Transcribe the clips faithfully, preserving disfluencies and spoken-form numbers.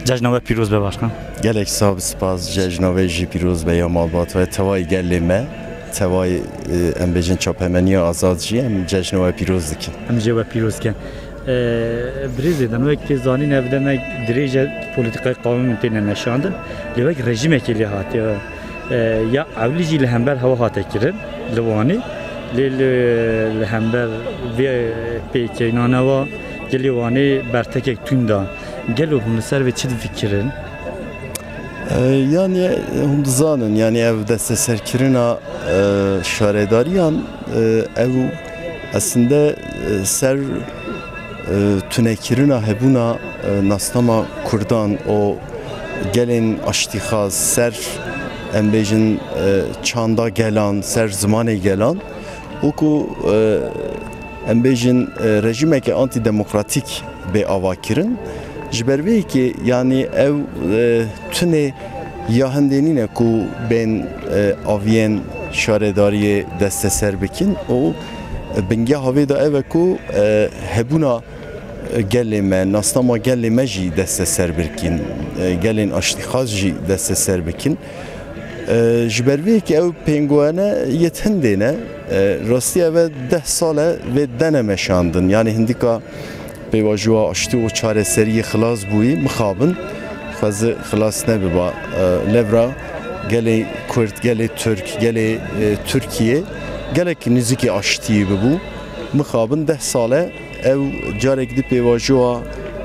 Cejna we pîroz be başkan. Gelek sax bi spas, cejna we jî pîroz be ya malbat we, tevayî gelê me, tevayî, e, em bêjin çapemeniya azad jî em cejna we pîroz dikin. Em jê we pîroz dikin. E, birêzê din wek tê zanîn ev demek dirêj e polîtîkayê qanûnê têne meşandin. Lê wek rejîmekê lê hatiye, e, ya ewlî jî li hember hewa hate kirin li Wanê. Lê li, li hember vê pêkeynanewa gelê Wanê bertekek tund da. Gelo hûn li ser vê çi difikirin? E, yanî hûn dizanin, yanî ev desteserkirina, e, şaredariyan, e, ew esinde, e, ser, e, tunekirina hebûna, e, nasnama Kurdan û gelên aştîxaz ser, em bêjin, e, çanda gelan, ser zimanê gelan, wekû, e, em bêjin, e, rejîmeke antîdemokratîk bê avakirin. Ji ber vê yekê, yanî ew, e, tunê ya hindê nîne ku bên, e, aviyên şaredariyê desteser bikin û bingeha vê de ev e ku, e, hebûna gelê me, nasnama gelê me jî desteser bikin, e, gelên aştîxaz jî desteser bikin. E, ji ber vê yekê ew pêngûene yê hindê ne. E, rastî ev e deh sal e vê dene meşandin. Yanî hindika pêvajoya aştî û çareseriyê xilas bûyî, mixabin xwezi xilas nebiba. E, levra gelê Kurd, gelê Tirk, gelê, e, Tirkiye gelek nêzîkî aştiyê bibû. Mixabin deh sal e ew carek di pêvajoya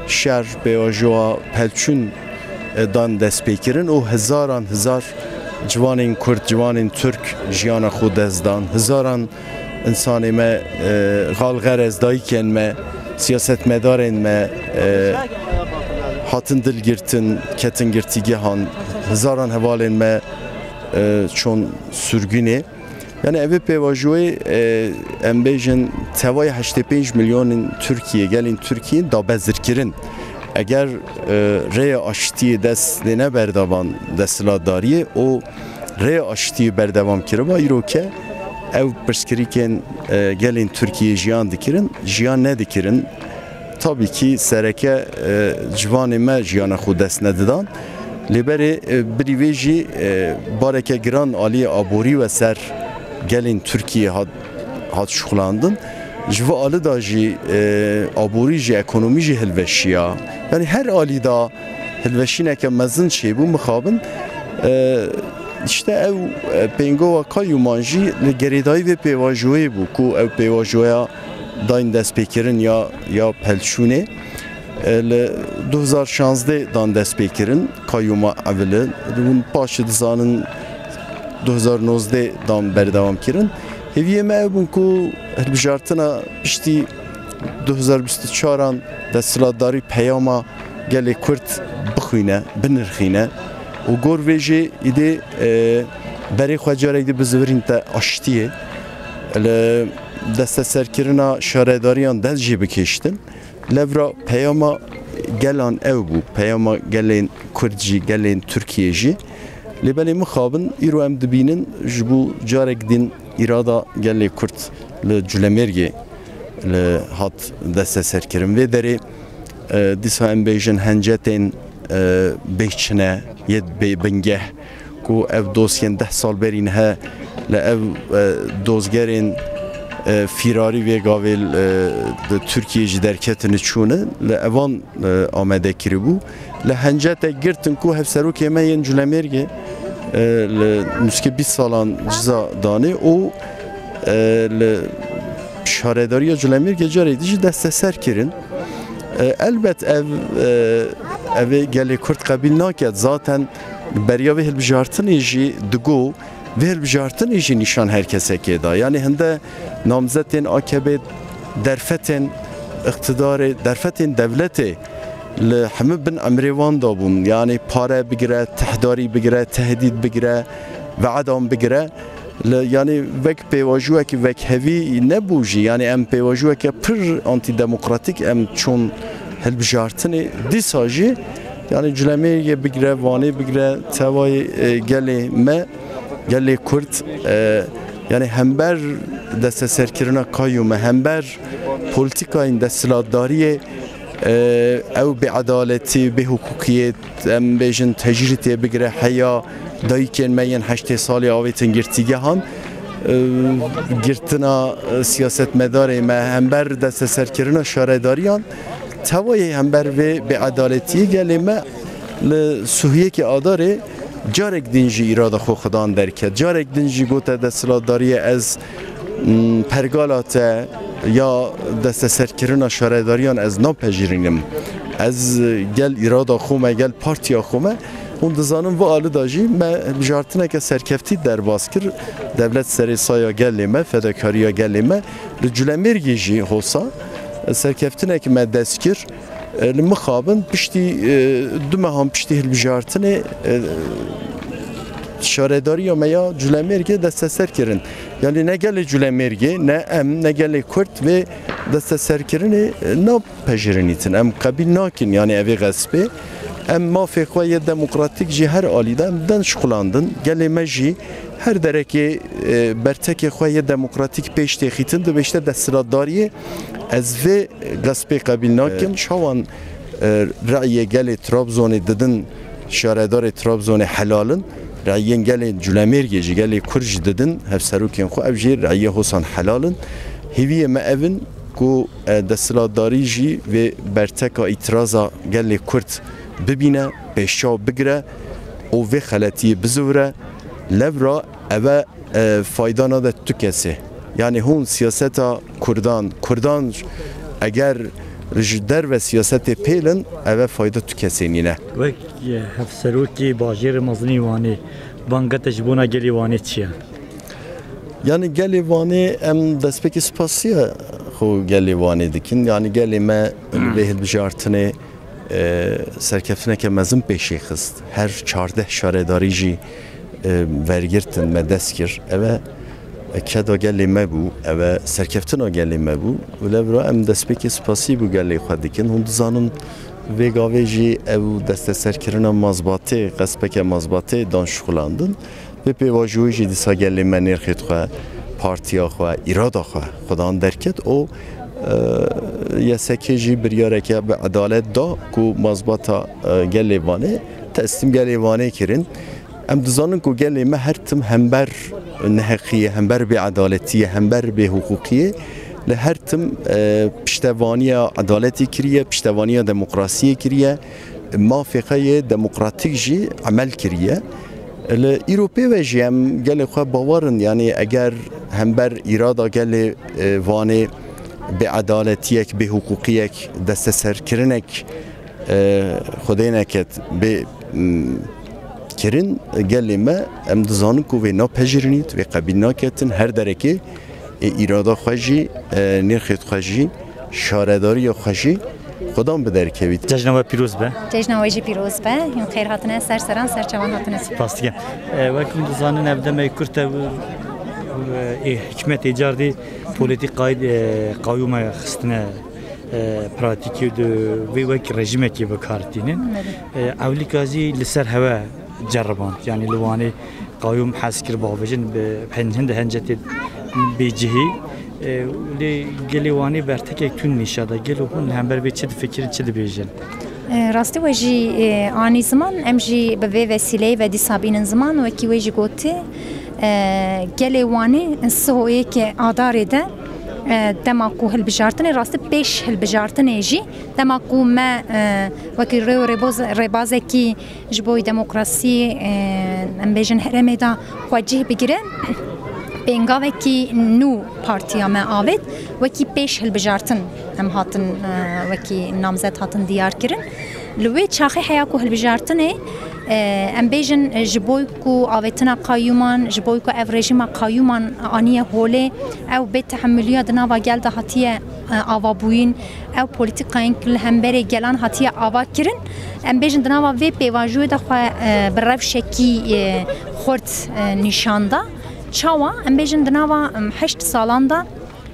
şer, pêvajoya pelçûn, e, dan destpêkirin û hezaran hezar ciwanên Kurd, ciwanên Tirk jiyana xwe dest dan. Hezaran insanê me, e, xalxerez, dayikên me, siyasetmedarên me, e, hatin dilgirtin, ketin girtîgehan, hezaran hevalên me, e, çûn sirgûnê. Yanî evê pêvajoyê, e, em bêjin tevayê heştê pênc milyonên Tirkiye, gelên Tirkiye dabezirkirin. Eger, e, rêya aştiyê dest dêne berdavan desthilatdariyê û rêya aştiyê berdewam kiriba, îroke ew pirsgirêkên, e, gelên Tirkiyê jiyan dikirin, jiyan nedikirin. Tabî kî sereke, e, ciwanê me jiyana xwe dest nedidan. Lê berê, e, birî vê jî, e, bareke giran aliyê aborî ve ser gelên Tirkiyê hat, hat şuxlandin. Ji vê alî de jî, e, aborî jî, ekonomî jî hilveşiya. Yanî her alî de hilveşîneke mezin çêbû, mixabin. E, işte ew, e, pêngava kayûman jî li gerêdayî vê pêvajoyê bû ku ew pêvajoya dayîn destpêkirin ya, ya pelçûnê, e, li du hezar şazdeh dan destpêkirin, kayûma evili. Hûn paşê dizanin du hezar nozdeh dan berdewam kirin. Hêviyê me ew bûn ku hilbijartina piştî du hezar bîst û çaran desthilatdarî peyama gelê Kurd bixwîne, binirxîne û gor vê jê îdê, e, berê xwe carek di bizivirînte aştiyê. Li desteserkirina şaredariyan dest jê bikêştin. Levra peyama gelan ew bû, peyama gelên Kurd jî, gelên Tirkiyê jî. Lê belê mixabin îro em dibînin ji bo carek din îrada gelê Kurd li Culemêrgê li hat desteserkirin. Vê derê, e, dîsa em bêjin hencetên, e, bêçine yê bê bingeh ku ev dosyên deh sal berî nihe li ev, e, dozgerên, e, fîrarî vê gavê, e, di Tirkiyê ji derketini çûne, li evan, e, amade kiribû. Li hencete girtin ku hevserokê me yên Culemêrgê, e, li nûskê bîst salan ciza danê û, e, li şaredariya Culemêrgê carê dî jî desteser kirin. E, elbet ev, e, evê gelê Kurd qebîl naket. Zaten beriya vê hilbijartinê jî digo, vê hilbijartinê jî nîşan her kesekê da. Yanî hinde namzetên A K P derfetên îqtidarê, derfetên dewletê li hemû bin emrê wan da bûn. Yanî pare bigire, tehdarî bigire, tehdîd bigire, weedan bigire. Li, yanî wek pêvajoyekî wekhevî nebû jî, yanî em pêvajoyeke pir antîdemokratîk em çûn hilbijartinê. Dîsa jî, yanî Culemêrgê bigire, Wanê bigire, tevayê, e, gelê me, gelê Kurd, e, yanî hember desteserkirina kayû me, hember polîtîkayên desthilatdariyê, Ew bêedaletî, bêhiqûqiyê, em bêjin tecrîtê bigire heya dayikên me yên heştê salî avêtin girtîgehan. Girtina siyasetmedarê me hember desteserkirina şaredariyan, tevayê hember vê bêedaletiyê gelê me li sihiyekê Adarê carek din jî îrada xwe xwedan derket. Carek din jî gote desthilatdariyê ez, m, pergala te ya desteserkirina şaredariyan ez napejirînim. Ez gel îrada xwe me, gel partiya xwe me, hûn dizanin vê alî de jî me hilbijartineke serkeftî derbas kir. Dewlet serê saya gelê me, fedakariya gelê me li Culemêrgê jî hosa serkeftinek me dest kir. E, li mixabin piştî, e, du mehan piştî hilbijartinê, e, şaredariya me ya Culemêrgê desteser kirin. Yanî ne gelê Culemêrgê, ne em, ne gelê Kurd vê desteserkirinê, e, napejirînîtin. Em qebîl nakin, yanî evê xespê. Em mafê xwe yê demokratîk jî her alî de em den şixulandin. Gelê me jî her derekê, e, bertekê xwe yê demokratîk pêş têxîtin, dibêjte desthilatdariyê ez vê Gaspê qebîl nakim. Çawan, e, reyê gelê Trabzonê didin, şaredarê Trabzonê helal in. Reyên gelê Culemêrgê jî, gelê Kurd jî didin, hevserokên xwe, ev jî reyê hosan helal in. Hêviyê me ev in ku, e, desthilatdarî jî vê berteka îtiraza gelê Kurd bibîne, pêşçaw bigire û vê xeletiyê bizivire. Levra eve, e, fayda nade tu kesê. Yanî hûn siyaseta Kurdan, Kurdan eger ji derve siyasetê pêlin, eve fayda tu kesê nîne. Wek, e, hevserokê bajêrê mezinî Wanê, banga te ji bona gelê Wanê çi ye? Yanî gelê Wanê em destpêkê spasiya xwe gelê Wanê dikin. Yanî gelê me vê hilbijartinê e, serkeftineke mezin pêşê xist. Her çardeh şaredarî jî, e, vergirtin me dest kir. Eve, e, keda gelê me bû, eve serkeftina gelê me bû. Û levra em destpêkê spasî bû gelê xwe dikin. Hûn dizanin vê gavê jî ew desteserkirina mazbatê, qespeke mazbatê dan şixulandin. Vê pêvajoyê jî dîsa gelê me nirxê xwe, partiya xwe, îrada xwe xwedan derket û, e, Y S K jî biryareke bi edalet da ku mazbata, e, gelê Wanê teslîm gelê Wanê kirin. Em dizanin ku gelê me her tim hember neheqiyê, hember bêedaletiyê, hember bêhiqûqiyê li her tim, e, piştevaniya edaletê kiriye, piştevaniya demokrasiyê kiriye. Mafê xwe yê demokratîk jî emel kiriye. Li îro pê ve jî em gelê xwe bawer in, yanî eger hember îrada gelê, e, Wanê bêedaletiyek, bêhiqûqiyek, desteserkirinek, e, xwedê neket bê, m, kirin, gelê me em dizanin ku vê napejirînît, vê qebîl naketin, her derekê ê îrada xwe jî, e, nirxê xwe jî, şaredariya xwe jî xwedan bi derkevît. Cejna we pîroz be. Cejna we jî pîroz be. Hûn xêr hatine, ser seran, ser çavan hatine. Spas dikim. E, wek hûn dizanin ev demê kurt e, e, ê hikmetê cardî polîtîkayê, e, qeyûme xistine, e, pratîkî û di vê wek rejîmekê bi kar tînin. Belê. E, ewlîka jî li ser hewe ceriband. Yanî li Wanê qayûm hez kir bavêjin bi hin-, hin di hencetê bêcihî. E, lê gelê Wanê bertekek tund nîşa da. Gelo hûn li hember vê çi difikirin, çi dibêjin? E, rastî we jî, e, anî ziman, em jî bi vê vesîleyê ve dîsa bînin ziman, wekî wê jî gotî, e, gelê Wanê siho yekê Adarê de, e, dema ku hilbijartinê, rastî pêş hilbijartinê jî, dema ku me, e, wekî rê û rêboz-, rêbazekî ji bo demokrasiyê, e, em bêjin herêmê de xwe cih bigire. Pêngavekî nû partiya me avêt, wekî pêş hilbijartin em hatin, e, wekî namzet hatin diyar kirin. Li wê çaxê heya ku hilbijartinê, e, em bêjin, e, ji bo ku avêtina qayûman, ji bo ku ev rejîma qayûman aniye holê, ew bê tehemiliya di nava gel de hatiye, e, avabûyîn, ew polîtîkayên ku li hemberê gelan hatiye ava kirin, em bêjin di nava vê pêvajoyê de xwe, e, bi rewşekî, e, xurt, e, nîşan da. Çawa? Em bêjin di nava, em, heşt salan de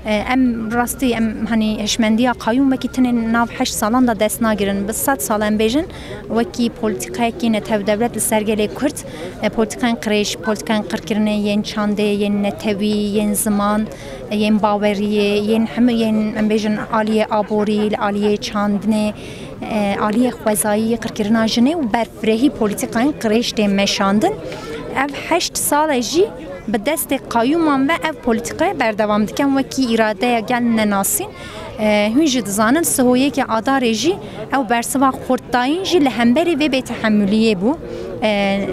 E, em rastî, em, hanî, hişmendiya qayûm wekî tenê nav heşt salan de dest nagirin. Bi sed sal em bêjin, wekî polîtîkayekî netewdewlet li ser gelê Kurd, e, polîtîkayên qirêj, polîtîkayên qirkirinê yên çandê, yên netewî, yên ziman, e, yên baweriyê, yên hemû, yên, em bêjin, aliyê aborî, li aliyê çandinê, e, aliyê xwezayî, qirkirina jinê û berfirehî polîtîkayên qirêj tên meşandin. Ev heşt sal e jî bi destê qayûman ve ev polîtîkaya berdewam dikin, wekî îradeya gel nenasîn. E, hûn jî dizanin, sihoyekê Adarê jî ew bersiva xurtdayîn jî li hemberî vê bêtehemûliyê bû. E,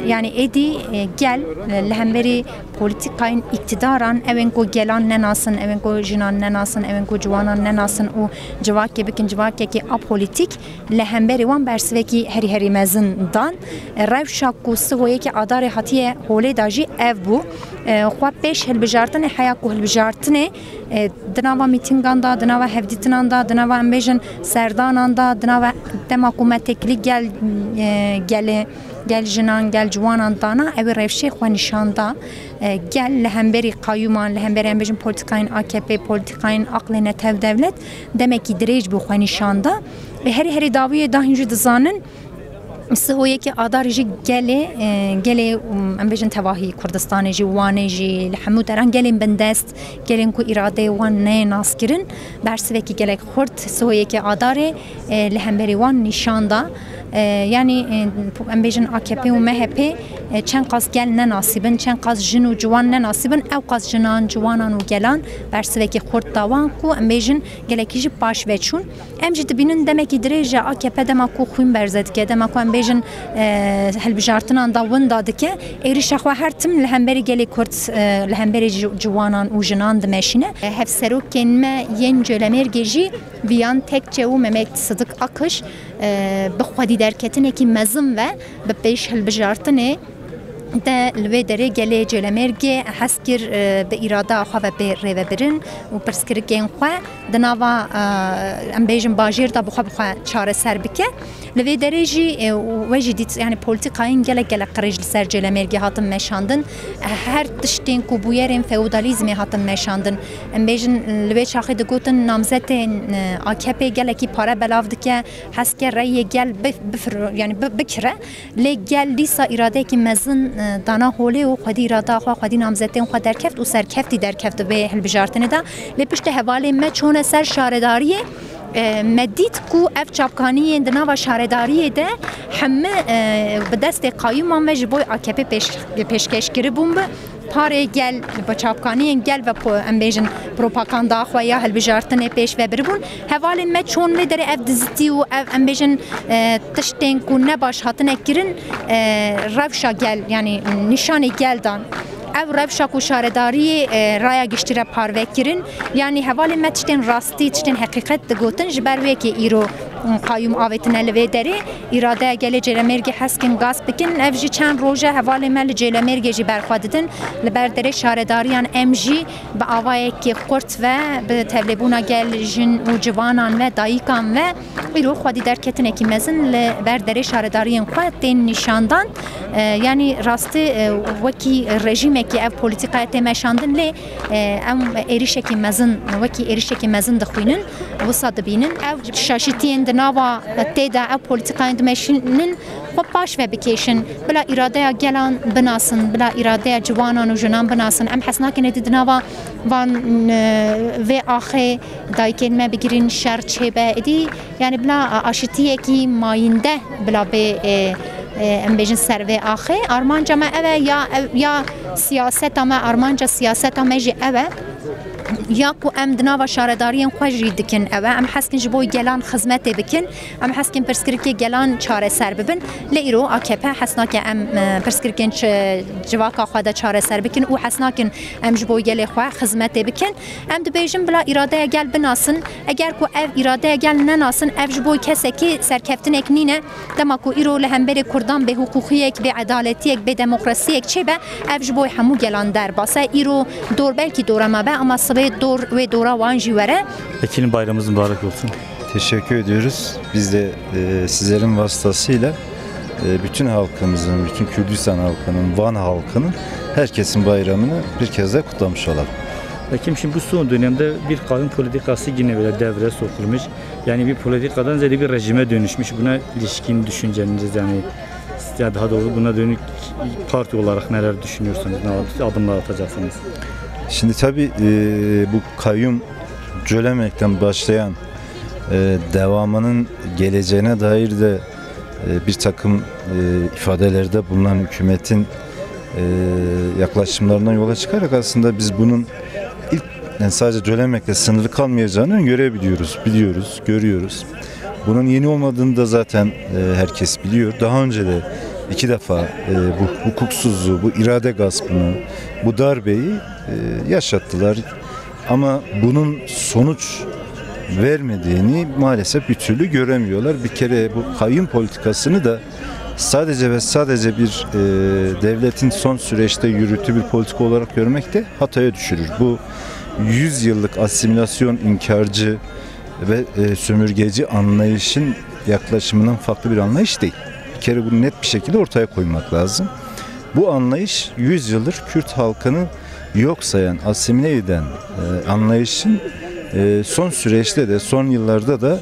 yanî êdî, e, gel, e, li hemberî polîtîkayên îktidaran, ew ên ku gelan nenasin, ew ên ku jinan nenasin, ew ên ku ciwanan nenasin û civakê bikin civakekî apolîtîk, li hemberî wan bersivekî herî herî mezin dan. Rewşa ku sihoyekê Adarê hatiye holê de jî ev bû. Xwe pêş hilbijartinê, heya ku hilbijartinê, di nava mîtîngan de, di nava hevdîtinan de, di nava, em bêjin, serdanan de, di nava dema ku me têkilî gel, gelê, gel jinan, gel ciwanan dana, ew ê rewşê xwe nîşan da. Gel li hemberî qayûman, li hemberî, em bêjin, polîtîkayên A K P, polîtîkayên aqlê netewdewlet demekî dirêj bû xwe nîşan da. Herî herî dawiyê de hûn jî dizanin, sihoyekê Adarê jî gelê, e, gelê, em bêjin, tevahî Kurdistanê jî, Wanê jî, li hemû deran gelên bindest, gelên ku îradeyê wan neyê naskirin, bersivekî gelek xurt sihoyekê Adarê, e, li hemberî wan nîşan da. E, yanî, e, em bêjin A K P û M H P, e, çend qas gel nenasîbin, çend qas jin û ciwan nenasîbin, ew qas jinan, ciwanan û gelan bersivekî xurt da wan ku, em bêjin, gelekî jî paş veçûn. Em jî dibînin demekî dirêj e A K P dema ku xwîn berze dike, dema ku, em bêjin, e, hilbijartinan da winda dike, êrişa xwe her tim li hemberî gelê Kurd, e, li hemberî ci-, ciwanan û jinan dimeşîne. Hevserokên me yên Colemêrgê jî Viyan Tekçe û Mehmet Sidik Akış, e, bi xwedî derketinekî mezin ve bi pêş hilbijartinê de li wê derê gelê Colemêrgê hez kir, e, bi îrada xwe ve bê rêvebirin û pirsgirêkên xwe di nava, e, em bêjin, bajêr de bi xwe bi xwe çareser bike. Li vê derê jî, e, we jî dît, yanî polîtîkayên gelek gelek qirêj li ser Colemêrgê hatin meşandin. Her tiştên ku bûyerên feodalîzmê hatin meşandin. Em bêjin, li wê çaxê digotin namzetên, e, A K P gelekî pare belav dike, hez ke reyê gel bi-, bifir-, yanî bi-, bikire. Lê gel dîsa îradeyekî mezin, e, dana holê û xwedî îrada xwe, xwedî namzetên xwe derkeft û serkeftî derkeft di vê hilbijartinê de. Lê piştî hevalên me çûne ser şaredariyê, e, me dît ku ev çapkaniyên di nava şaredariyê de heme, e, bi destê qayûman ve ji bo A K P pêş-, pêşkeş kiribûn bi. Parê gel, bi çapkaniyên gel ve po-, em bêjin, propaganda xwe ya hilbijartinê pêş ve biribûn. Hevalên me çûn vê derê ev dizitî û ev, em bêjin, e, tiştên ku ne baş hatine kirin, e, rewşa gel, yanî nîşanê gel dan. Ew rewşa ku şaredariyê, e, raya giştî re parve kirin, yanî hevalên me tiştên rastî, tiştên heqîqet digotin, ji ber wê yekê îro, e, qayûm avêtine li vê derê. Îradeya gelê Colemêrgê hez dikin gaz bikin. Ev jî çend roj e hevalên me li Colemêrgê jî ber xwe didin. Li ber derê şaredariyan em jî bi avayekî xurt ve, bi tevlêbûna gel, jin û ciwanan ve, dayikan ve, îro xwedî derketinekî mezin li ber derê şaredariyên xwe tên nîşandan. E, yanî rastî, e, wekî rejîmekî ev polîtîkaya tê meşandin, lê, e, em êrişekî mezin, wekî êrişekî mezin dixwînin, wisa dibînin. Ev şaşîtiyên di nava tê de ev polîtîkayên dimeşînin, xwe paş ve bikêşin, bila îradeya gelan binasin, bila îradeya ciwanan û jinan binasin. Em hez nakin êdî di nava van, e, vê axê dayikên me bigirîn şer çêbe. Êdî, yanî bila aşitiyekî mayînde bila bê, e, e, em bêjin ser vê axê. Armanca me ev e, ya ev, ya siyaseta me, armanca siyaseta me jî ev e. Ya ku em di nava şaredariyên xwe jî dikin ew e, em hez dikin ji bo gelan xizmetê bikin, em hez dikin pirsgirêkê gelan çareser bibin. Lê îro A K P hez nake em, e, pirsgirêkên çi-, civaka xwe de çareser bikin û hez nakin em ji bo gelê xwe xizmetê bikin. Em dibêjin bila îradeya gel binasin. Eger ku ev îradeya gel nenasin, ev ji bo kesekî serkeftinek nîne. Dema ku îro li hemberê Kurdan bêhiqûqiyek, bêedaletiyek, bêdemokrasiyek çêbe, ev ji bo hemû gelan derbas e. Îro dor belkî dora me be, ama sibê dor wê dora wan jî were. Vekilim, bayramınız mübarek olsun. Teşekkür ediyoruz. Biz de, e, sizlerin vasıtasıyla, e, bütün halkımızın, bütün Kürdistan halkının, Van halkının, herkesin bayramını bir kez de kutlamış olalım. Lakin şimdi bu son dönemde bir kayyum politikası yine böyle devre sokulmuş. Yani bir politikadan ziyade bir rejime dönüşmüş. Buna ilişkin düşünceniz, yani, ya daha doğrusu buna dönük parti olarak neler düşünüyorsunuz, ne adımlar atacaksınız? Şimdi tabii, e, bu kayyum Colemek'ten başlayan, e, devamının geleceğine dair de, e, bir takım, e, ifadelerde bulunan hükümetin, e, yaklaşımlarından yola çıkarak aslında biz bunun ilk, yani, sadece Colemek'le sınırlı kalmayacağını öngörebiliyoruz, biliyoruz, görüyoruz. Bunun yeni olmadığını da zaten, e, herkes biliyor. Daha önce de iki defa, e, bu hukuksuzluğu, bu irade gaspını, bu darbeyi, e, yaşattılar. Ama bunun sonuç vermediğini maalesef bir türlü göremiyorlar. Bir kere bu kayyum politikasını da sadece ve sadece bir, e, devletin son süreçte yürüttüğü bir politika olarak görmek de hataya düşürür. Bu yüz yıllık asimilasyon inkarcı ve, e, sömürgeci anlayışın yaklaşımından farklı bir anlayış değil. Bir kere bunu net bir şekilde ortaya koymak lazım. Bu anlayış yüz yıldır Kürt halkını yok sayan, asimile eden, e, anlayışın, e, son süreçte de, son yıllarda da,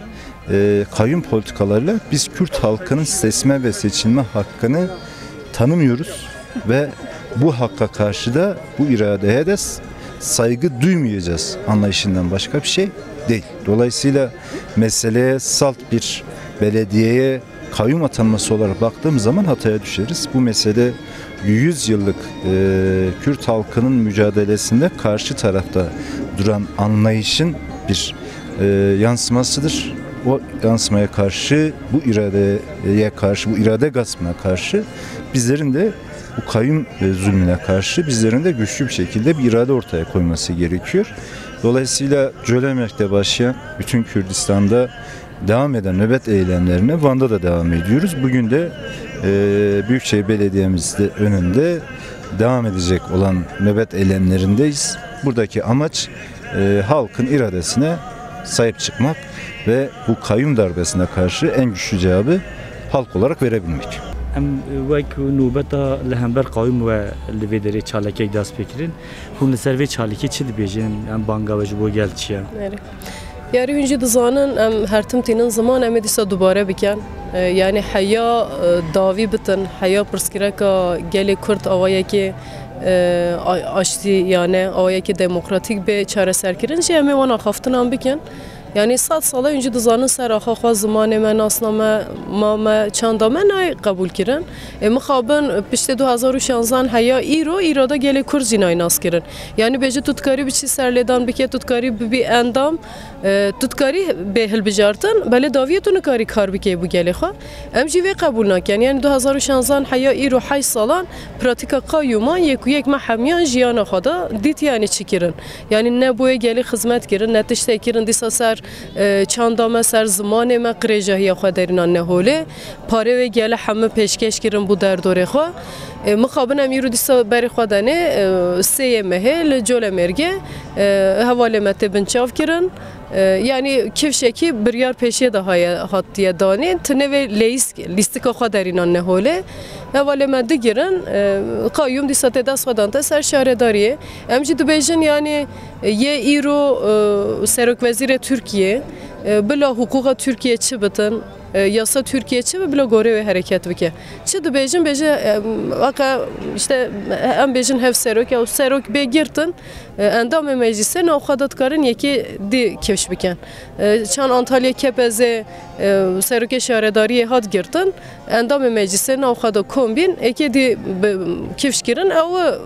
e, kayyum politikalarıyla biz Kürt halkının seçme ve seçilme hakkını tanımıyoruz ve bu hakka karşı da, bu iradeye de s-, saygı duymayacağız anlayışından başka bir şey değil. Dolayısıyla meseleye salt bir belediyeye kayyum atanması olarak baktığımız zaman hataya düşeriz. Bu mesele yüz yıllık, e, Kürt halkının mücadelesinde karşı tarafta duran anlayışın bir, e, yansımasıdır. O yansımaya karşı, bu iradeye karşı, bu irade gaspına karşı bizlerin de, bu kayyum, e, zulmüne karşı bizlerin de güçlü bir şekilde bir irade ortaya koyması gerekiyor. Dolayısıyla Colemek'te başlayan, bütün Kürdistan'da devam eden nöbet eylemlerine Van'da da devam ediyoruz. Bugün de, e, Büyükşehir Belediye'mizde önünde devam edecek olan nöbet eylemlerindeyiz. Buradaki amaç, e, halkın iradesine sahip çıkmak ve bu kayyum darbesine karşı en güçlü cevabı halk olarak verebilmek. Em, e, wek nobeta li hember qayyum we li vê derê çalakiyek dest pê kirin. Hûn li ser vê çalakiyê çi dibêjin? Em banga we ji bo gel çi ye? Erê. Yarî hûn jî dizanin, em her tim tînin ziman, em ê dîsa dubare bikin. E, yanî heya, e, dawî bitin, heya pirsgirêka gelê Kurd awayekê, e, a-, aştiyane, awayekê demokratîk bê çareserkirin jî em ê wan axaftinan bikin. Yanî sed sala hûn jî dizanin ser axa xwe, zimanê me, nasname, ma me, çanda me nayê qebûlkirin. Ê mixabin piştê du hezar û şanzan heya îro, îro de gelê Kurd jî nayê naskirin. Yanî bêjî tu dikarî biçî serlêdan bikê, tu dikarî bibî endam, e, tu dikarî bê hilbijartin, belê dawiyê tu nikarî kar bikê bo gelê xwe. Em jî vê qebûl nakin. Yanî du hezar û şanzan heya îro heşt salan pratîka qayyûman yek û yek me hemiyan jiyana xwe de dît, yanî çi kirin. Yanî ne boyê gelê xizmet kirin, ne tiştek kirin, dîsa ser, e, çanda me, ser zimanê me qirêjahiya xwe derînan neholê. Parê wê gelê hemû pêşkêş kirin bo derdorê xwe. E, mixabin em îro dîsa berê xwe denê, e, sêyê mehê li Colemêrgê, e, hevalê me tê binçav kirin. E, yanî kifşekî biryar pêşiyê de haye, hatiye danîn. Tinê vê leyîsk-, lîstika xwe derînan neholê. Hevalê me digirin, e, qayyûm dîsa tê dest xwe dan te ser şaredariyê. Em jî dibêjin, yanî, e, yê îro, e, serokwezîrê Tirkiyê, e, bila hiqûqa Tirkiyê çi bitin, e, yasa Tirkiyê çi bi, bila gorê wê hereket bike. Çi dibêjin, bêje, e, weke, işte, em bêjin hevserok, ya serok bê girtin, e, endamê meclîsê nav xwe de dikarin yekê dî kifş bikin. E, çan Antalya K P Z, e, serokê şaredariyê hat girtin, endamê meclîsê nav xwe de kom bîn, êkê dî bi kifş kirin, ew,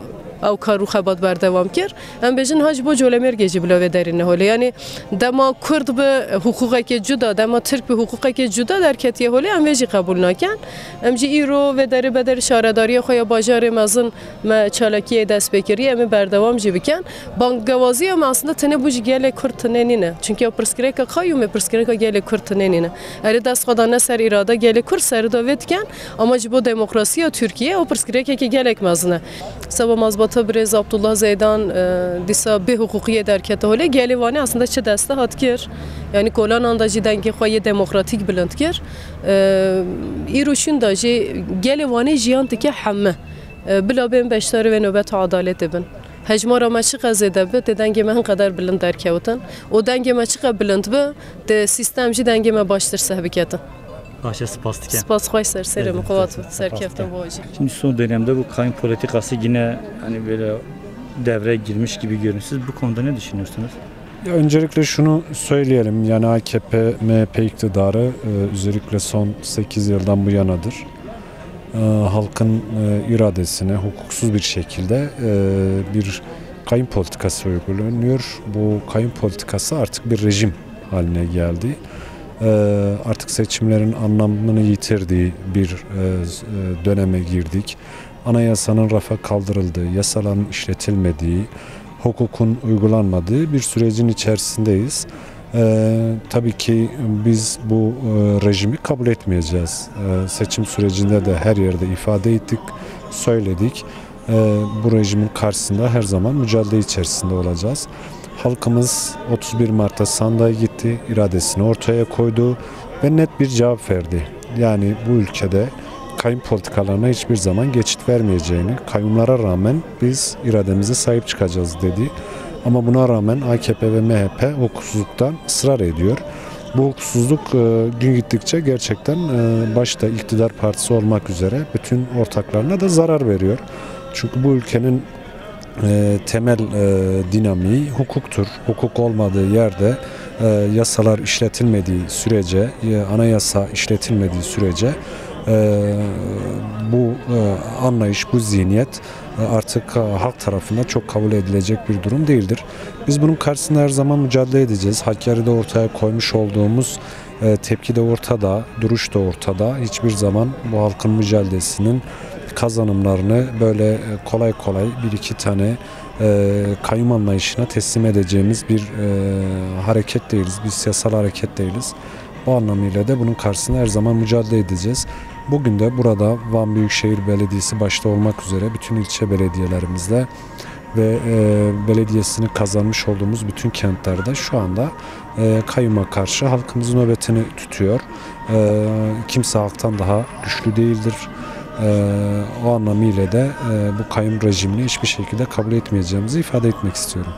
ew kar û xebat berdewam kir. Em bêjin ha ji bo Colemêrgê jî bila vê derî neholê. Yanî dema Kurd bi hiqûqekê cuda, dema Tirk bi hiqûqekê cuda derketiye holê, em vê jî qebûl nakin. Em jî îro vê derê bederî şaredariya xwe ya bajarê mezin me çalakiyê dest pê kiriye, em ê berdewam jî bikin. Bangewaziya me aslında tenê bû ji gelê Kurd tinê nîne. Çünkü ew pirsgirêka qayyûmê, pirsgirêka gelê Kurd tinê nîne. Erê dest xwe dane ser îrada gelê Kurd, serida vê dikin, ama ji bo demokrasiya Tirkiyê ew pirsgirêkekê gelek mezin e. Seba mazbata birêz Abdullah Zeydan, e, dîsa bê hiqûqiyê derkete holê, gelê Wanê aslında çi deste hat kir? Yanî kolanan de jî dengê xwe yê demokratîk bilind kir. E, îro şûn de jî gelê Wanê jiyan dike heme. E, bila bên beşdarî vê nobeta edaletê bin. Hejmara me çiqe zêde bi, tê dengê me hin qeder bilind derkewtin. Û dengê me çiqe bilind bi, tê sîstem jî dengê me baştir seh biketin. Baş e, spas dikim. Spas xweş ser serê min, qewat bit, serkeftin bo jî. Şimdi son dönemde bu kayın politikası yine hani böyle devreye girmiş gibi görünüyor. Siz bu konuda ne düşünüyorsunuz? Ya öncelikle şunu söyleyelim, yani A K P M H P iktidarı, e, özellikle son sekiz yıldan bu yanadır, e, halkın, e, iradesine hukuksuz bir şekilde, e, bir kayın politikası uygulanıyor. Bu kayın politikası artık bir rejim haline geldi. E, artık seçimlerin anlamını yitirdiği bir, e, döneme girdik. Anayasanın rafa kaldırıldığı, yasaların işletilmediği, hukukun uygulanmadığı bir sürecin içerisindeyiz. Ee, tabii ki biz bu, e, rejimi kabul etmeyeceğiz. Ee, seçim sürecinde de her yerde ifade ettik, söyledik. Ee, bu rejimin karşısında her zaman mücadele içerisinde olacağız. Halkımız otuz bir Mart'ta sandığa gitti, iradesini ortaya koydu ve net bir cevap verdi. Yani bu ülkede kayın politikalarına hiçbir zaman geçit vermeyeceğini, kayyumlara rağmen biz irademize sahip çıkacağız dedi. Ama buna rağmen A K P ve M H P hukuksuzluktan ısrar ediyor. Bu hukuksuzluk, e, gün gittikçe gerçekten, e, başta iktidar partisi olmak üzere bütün ortaklarına da zarar veriyor. Çünkü bu ülkenin, e, temel, e, dinamiği hukuktur. Hukuk olmadığı yerde, e, yasalar işletilmediği sürece, e, anayasa işletilmediği sürece, e, bu, e, anlayış, bu zihniyet, e, artık, e, halk tarafından çok kabul edilecek bir durum değildir. Biz bunun karşısında her zaman mücadele edeceğiz. Hakkari'de ortaya koymuş olduğumuz, e, tepki de ortada, duruş da ortada. Hiçbir zaman bu halkın mücadelesinin kazanımlarını böyle, e, kolay kolay bir iki tane, e, kayyum anlayışına teslim edeceğimiz bir, e, hareket değiliz, bir siyasal hareket değiliz. Bu anlamıyla da bunun karşısında her zaman mücadele edeceğiz. Bugün de burada Van Büyükşehir Belediyesi başta olmak üzere bütün ilçe belediyelerimizde ve, e, belediyesini kazanmış olduğumuz bütün kentlerde şu anda, e, kayyuma karşı halkımız nöbetini tutuyor. E, kimse halktan daha güçlü değildir. E, o anlamıyla da, e, bu kayyum rejimini hiçbir şekilde kabul etmeyeceğimizi ifade etmek istiyorum.